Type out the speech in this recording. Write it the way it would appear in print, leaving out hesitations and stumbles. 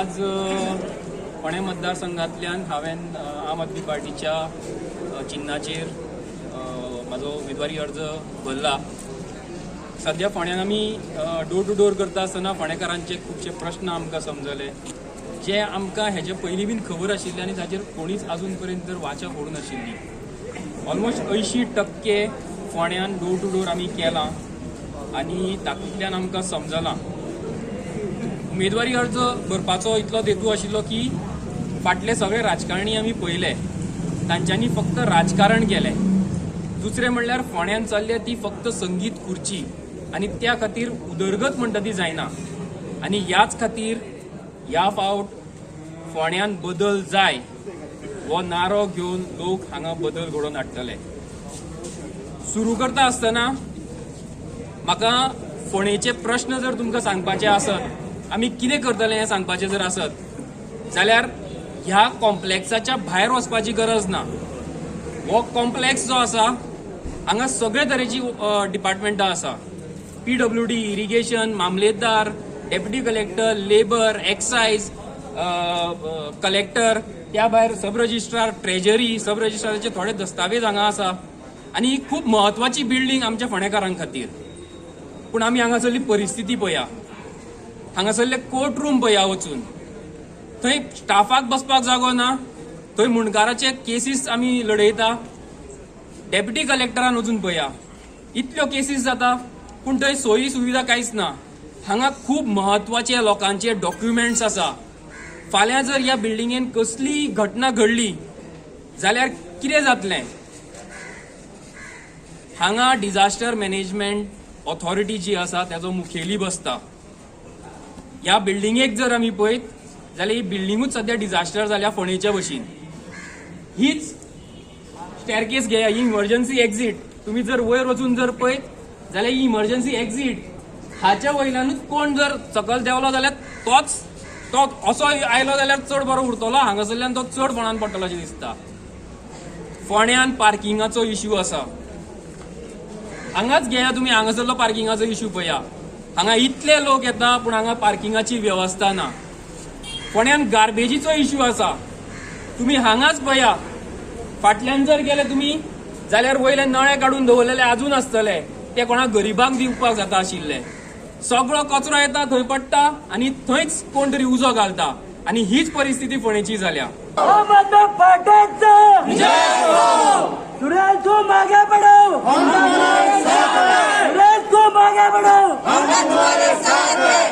आज फोंडें मतदारसंघांतल्यान हांवें आम आदमी पार्टीच्या चिन्नाचेर म्हाजो उमेदवारी अर्ज भरला. सद्या फोंड्यान आमी डोर टू डोर करता आसतना फोंडेकारांचे खुबशे प्रश्न आमकां समजले, जे आमकां हेजे पयलीं बीन खबर आशिल्ले आनी ताचेर कोणीच आजून पर्यंत तर वाचा फोडूं नाशिल्ली. ऑलमोस्ट 80% फोंड्यान डोर टू डोर आमी केलां आनी तातूंतल्यान आमकां समजलां. उमेदवारी अर्ज भरपाचो इतलो हेतू आशिल्लो की फाटले सगळे राजकारणी आमी पळयले, तांच्यांनी फक्त राजकारण केलें. दुसरें म्हणल्यार फोंड्यान चल्ल्या ती फक्त संगीत खुर्ची आनी त्या खातीर उदरगत म्हणटा ती जायना आनी ह्याच खातीर ह्या फावट फोंड्यान बदल जाय हो नारो घेवन लोक हांगा बदल घडोवन हाडटले. सुरू करता आसतना म्हाका फोंडेचे प्रश्न जर तुमकां सांगपाचे आसत, आमी कितें करतले हें सांगपाचें जर आसत जाल्यार ह्या कॉम्प्लेक्साच्या भायर वचपाची गरज ना. हो कॉम्प्लेक्स जो आसा हांगा सगळे तरेची डिपार्टमेंटां आसा. पीडब्ल्यूडी, इरिगेशन, मामलेदार, deputy collector, labour, excise, collector, त्या भायर सब रजिस्ट्रार, ट्रेजरी, सब रजिस्ट्राराचे थोडे दस्तावेज हांगा आसा आनी ही खूब म्हत्वाची बिल्डींग आमच्या फोंडेकारां खातीर. पूण आमी हांगासरली परिस्थिती पळया, हांगासरले कोर्ट रूम पळया वचून, थंय स्टाफाक बसपाक जागो ना, थंय मुंडकाराचे केसीस आमी लडयता. डेप्युटी कलेक्टरान वचून पळया, इतल्यो केसीस जाता पूण थंय सोयी सुविधा कांयच ना. हांगा खूब म्हत्वाचे लोकांचे डॉक्युमेंट्स आसा. फाल्यां जर ह्या बिल्डिंगेन कसलीय घटना घडली जाल्यार कितें जातलें? हांगा डिझास्टर मॅनेजमेंट ऑथॉरिटी जी आसा त्याचो मुखेली बसता. ह्या बिल्डिंगेक जर आमी पळयत जाल्यार ही बिल्डिंगूच सद्या डिझास्टर जाल्या फोंडेच्या भशेन. हीच स्टॅरकेस घेया, ही इमर्जन्सी एक्झीट. तुमी जर वयर वचून जर पळयत जाल्यार ही इमर्जन्सी एक्झीट, हाच्या वयल्यानूच कोण जर सकल देंवलो जाल्यार तोच तो असो आयलो जाल्यार चड बरो उरतलो, हांगासरल्यान तो चड फोंडान पडटलो अशें दिसता. फोंड्यान पार्किंगाचो इश्यू आसा. हांगाच घेया तुमी, हांगासरलो पार्किंगाचो इश्यू पळया. हांगा इतले लोक येता पूण हांगा पार्किंगाची वेवस्था ना. फोंड्यान गार्बेजीचो इश्यू आसा. तुमी हांगाच पळया, फाटल्यान जर गेले तुमी जाल्यार वयले नळे काडून दवरलेले अजून आसतले, ते कोणा गरिबांक दिवपाक जाता आशिल्ले. सगळो कचरो येता थंय पडटा आनी थंयच कोण तरी उजो घालता आनी हीच परिस्थिती फोंडेची जाल्या. आम आदमी पार्टीचा. सुरेश तुम आगे बढ़ो, सुरेश तुम आगे बढ़ो.